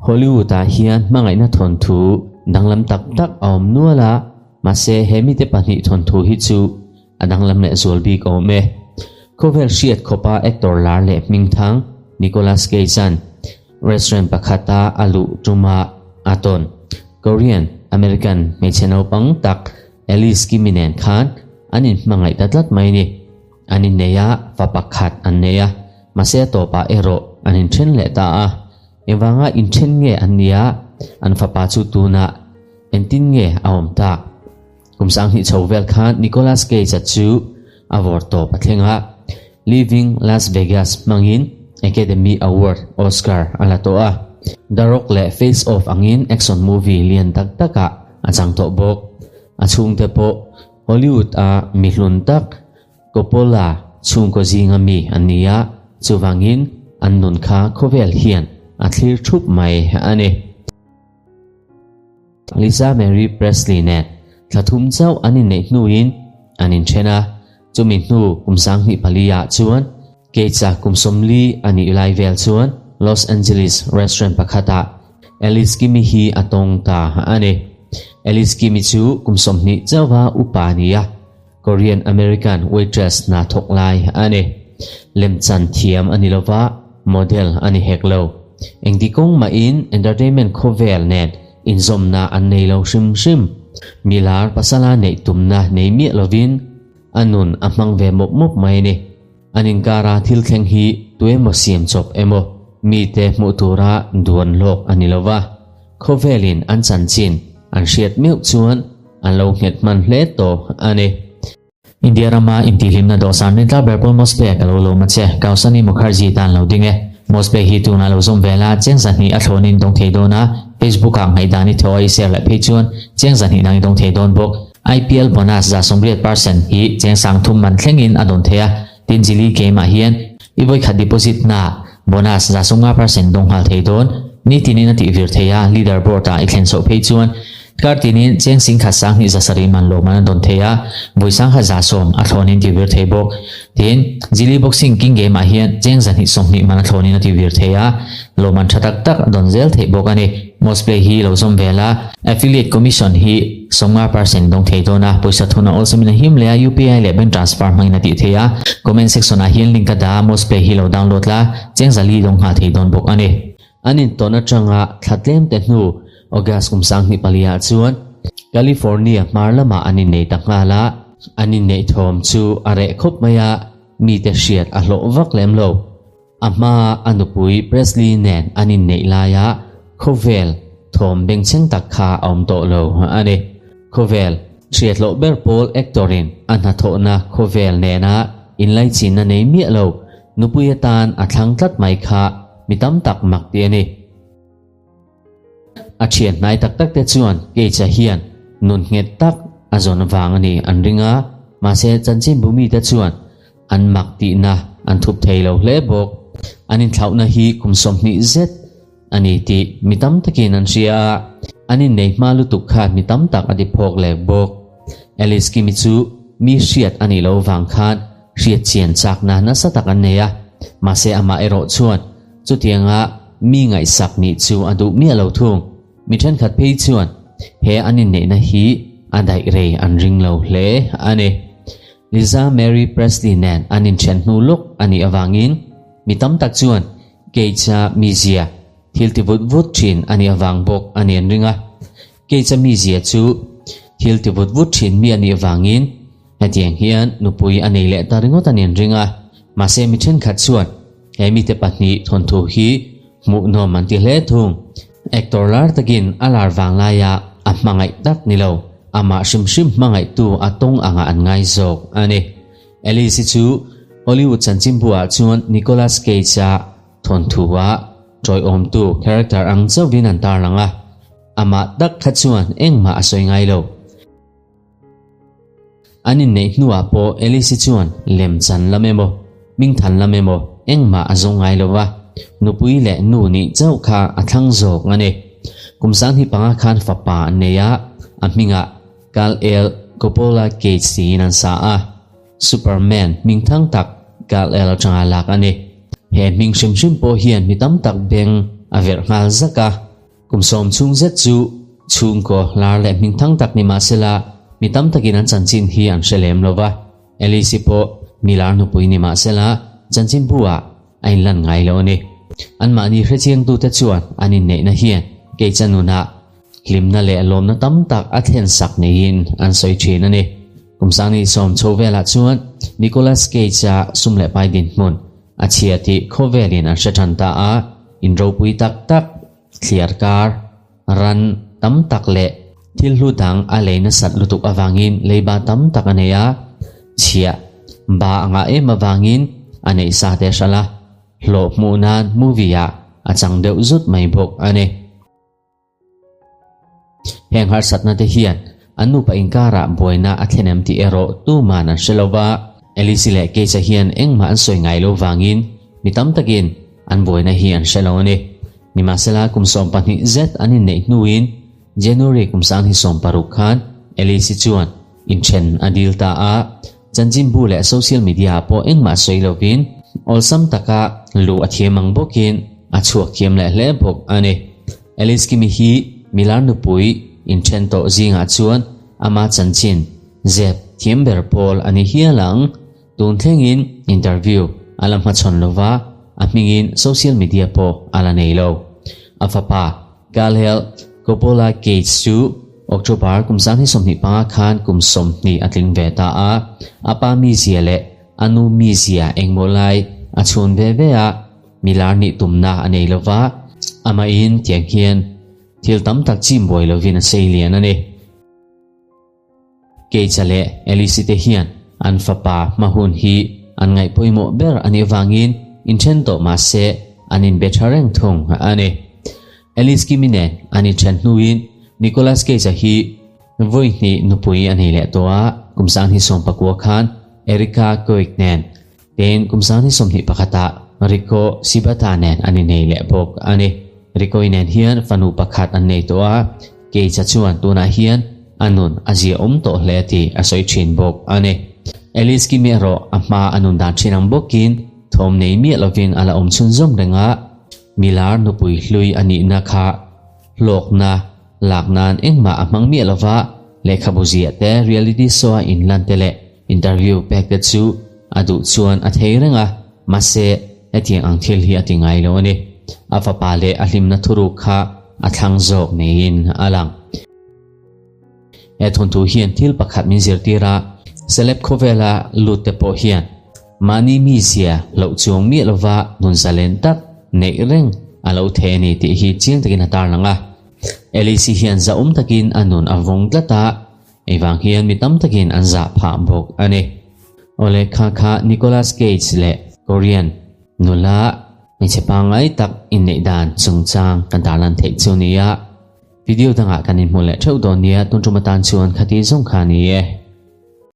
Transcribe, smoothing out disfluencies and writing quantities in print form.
Hollywood ah hian hmangaihna thawnthu danglam tak tak a awm nual a, mahse he mite pahnih thawnthu hi chu a danglam leh zual bik a awm e. Khawvel hriat khawpa actor lar leh hmingthang Nicolas Cage-a'n restaurant pakhata a luh tuma a tawn Korean American hmeichhe naupang tak Alice Kimi nen khan an inhmangaih ta tlat mai ni. An innei a, fa pakhat an nei a, mahse a tawpah erawh an inthen leh ta a. Engvanga inthen nge an nia, an fapa chu tunah engtin nge a awm tak? Kum sanghnih chho vel khan Nicolas Cage-a chu a vawr tawp a thleng a, Leaving Las Vegas hmangin Academy Award Oscar a la tawh a. The Rock leh Face Off angin action movie lian tak takah a chang tawh bawk. A chhungte pawh Hollywood-a mi hlun tak Coppola chhungkaw zinga mi an ni a, chuvangin an nun kha khawvel hian a thlir thup mai a ni. Lisa Marie Presley nen thla thum chauh an inneih hnuin an inthen a, chumi hnu kum 2004 ah chuan Cage-a kum 40 a nih lai vel chuan Los Angeles restaurant pakhatah Alice Kimi hi a tawng ta a ni. Alice Kimi chu kum 20 chauha upa a ni a, Korean American waitress hna thawk lai a ni. Lemchan thiam a ni lova, model a ni hek lo. Engti kawng mahin entertainment khawvel nen inzawmna an nei lo hrim hrim. Milar pasala neih tumna nei miah lovin a nun a hmang ve mawp mawp mai a ni. An inkara thil thleng hi tuemaw siam chawp emaw mite hmuh tura duan hlawk a ni lova, khawvelin an chanchin an hriat meuh chuan an lo nghet hman hle tawh a ni. India rama intihhlimna dawhsan rin tlar ber pawl Mospe ka lo lawm a che, Kausani Mukherjee tan lo ding e. Mospe hi tunah lo zawm vel a, cheng zahnih a thlawnin dawng thei dawn a, Facebook ah ngaihdan i thaw a i share leh phei chuan cheng zahnih nang i dawng thei dawn bawk. IPL bonus 80% hi cheng 3000 man thlengin a dawn thei a, tin Jili game ah hian i vawikhat deposit na bonus 50% dawng nghal thei dawn. Nitinin a tih vir thei a, leader board ah i thlen chhoh phei chuan kar tinin cheng 10,000 270 man lawm an a dawn thei a, vawi 10,110 a thlawnin ti vir thei bawk. Tin, Jili Boxing King game ah hian cheng 220 man a thlawnin a ti vir thei a, lawmman tha tak tak a dawn zel theih bawk a ni. Mosplay hi lo zawm vel a, affiliate commission hi 50% dawng thei dawn a, pawisa thun a awlsamin a him leh a, UPI leh bank transfer hmangin a tih theih a. Comment section ah hian link a dah a, Mosplay hi lo download la, cheng 400 dawng nghal thei dawn bawk a ni. An intawn atanga thla tlem te hnu August kum 2004 ah chuan California hmar lamah an innei ta nghal a, an inneih thawm chu a reh khawp mai a, mite hriat a hlawh vak lem lo. A hmaa a nupui Presley nen an inneih laia khawvel thawm bengchheng tak kha a awm tawh lo a ni. Khawvel hriatloh ber pawl actor-in a hnathawhna khawvel nena inlaichinna nei miah lo nupui atan a thlang tlat mai kha mi tam tak mak ti a ni. A thian hnai tak tak te chuan Cage-a hian nun nghet tak a zawn vang a ni an ring a, mahse chanchinbu mite chuan an mak tihna an thup thei lo hle bawk. An inthlauhna hi kum 20 zet a ni tih mi tam takin an hria a, an innei hma lutuk khan mi tam tak a ti phawk lek bawk. Alice Kimi chu mi hriat a nih loh vang khan hriat chian chakna nasa tak an nei a, mahse amah erawh chuan chutianga mi ngaihsak nih chu a duh miah lo thung. Mi thenkhat phei chuan he an inneihna hi a daih rei an ring lo hle a ni. Lisa Marie Presley nen an inthen hnu lawk a nih avangin mi tam tak chuan Cage-a mizia thil ti vut vut thin a nih avang bawk a ni an ring a. Cage-a mizia chu thil ti vut vut thin mi a nih avangin hetiang hian nupui a nei leh ta ringawt a ni an ring a. Mahse mi thenkhat chuan he mite pahnih thawnthu hi hmuhnawm an ti hle thung. Actor lar takin a lar vang laia a hmangaih tak ni lo, amah hrim hrim hmangaihtu a tawng anga an ngai zawk a ni. Alice hi chu Hollywood chanchinbuah chuan Nicolas Cage-a thawnthu-a tawiawmtu character ang chauhin an tarlang a, amah tak kha chuan engmah a sawi ngai lo. An inneih hnuah pawh Alice-i chuan lem chan lam emaw, hmingthan lam emaw engmah a zawng ngai lo va, nupui leh nu nih chauh kha a thlang zawk a ni. Kum 25 khan fapa an nei a, a hmingah Kal-El Coppola Cage tiin an sa a, Superman hmingthang tak Kal-El atanga lak a ni. He hming hrim hrim pawh hian mi tam tak beng a verh nghal zak a. Kum sawm chhung zet chu chhungkaw lar leh hming thang tak ni mahsela mi tam takin an chanchin hi an hre lem lo va. Alice-i pawh mi lar nupui ni mahsela chanchinbu ah a inlan ngai lo a ni. Anmahni hrechiangtute chuan an inneihna hian Keicha nunah hlimna leh lawmna tam tak a thlen sak neiin an sawi thin a ni. Kum sangni sawm chho velah chuan Nicolas Cage-a sum leh pai dinhmun a chhia tih khawvelin an hre tan ta a, in ropui tak tak, thliar kar, ran tam tak leh thil hlu dang a lei nasat lutuk avangin leiba tam tak a nei a, chhiah ba a ngah em avangin a neih sa te hralh a, hlawh hmuh nan movie ah a chang deuh zut mai bawk a ni. Heng harsatna te hian an nupa inkarah buaina a thlen em tih erawh tuman an hre lo va, Alice leh Keisa hian engmah an sawi ngai lo vangin mi tam takin an buaina hi an hre lo a ni. Nimahsela kum 12 zet an inneih hnuin January kum 2016 khan Alice chuan inthen a dil ta a, chanchinbu leh social media ah pawh engmah sawi lovin awlsam taka luh a thiam ang bawkin a chhuak thiam leh hle bawk a ni. Alice Kimi hi milar nupui inthen tawh zingah chuan ama chanchin zep thiam ber pawl a ni hial ang. Tun thlengin interview a la hmachhawn lova, a hmingin social media pawh a la nei lo. A fapa Kalhel Coppola Cage chu October kum 2025 khan kum 20 a tling ve ta a, a pa mizia leh a nu mizia engmaw lai a chhun ve ve a, milar nih tumna a nei lova, amahin tiang hian thil tam tak chim buai lovin a sei lian a ni. Keitza leh Alice te hian an fapa hma hun hi an ngaih pawimawh ber a nih avangin inthen tawh mah se an inbe tha reng thung a ni. Alice Kimi nen an inthen hnuin Nicolas Cage-a hi vawi hnih nupui a nei leh tawh a, kum 2019 khan Erika Koike nen Tin, kum 2021 ah Rico Shibata nen an innei leh bawk a ni. Rico-i nen hian fanu pakhat an nei tawh a, Keitza chuan tunah hian a nun a ziaawm tawh hle tih a sawi thin bawk a ni. Alice Kimi erawh a hma a nun dan thin ang bawkin thawm nei miah lovin a la awm chhunzawm reng a, milar nupui hlui a nihna kha hlawkna lak nan engmah a hmang miah lova, lehkhabu ziah te, reality show a inlan te leh Interview pek te chu a duh chuan a thei reng a, mahse hetiang ang thil hi a ti ngai lo a ni. A fapa leh a hlimna thuruk kha a thlang zawk niin a lang. He thawnthu hian thil pakhat min zirtir a, celeb khawvela lut te pawh hian mahni mizia loh chuang miah lova nun zalen tak neih reng a lo thei a ni tih hi chiang takin a tarlang a. Alice hian zahawm takin a nun a vawng tlat a, Hei vang hian mi tam takin an zah phah bawk a ni. Awle kha kha Nicolas Cage leh Korean nula hmeichhe pangngai tak inneih dan chungchang kan tarlan theih chu nia. Video dangah kan inhmu leh theuh dawn nia tun tum atan chuan khati zawng kha ni e.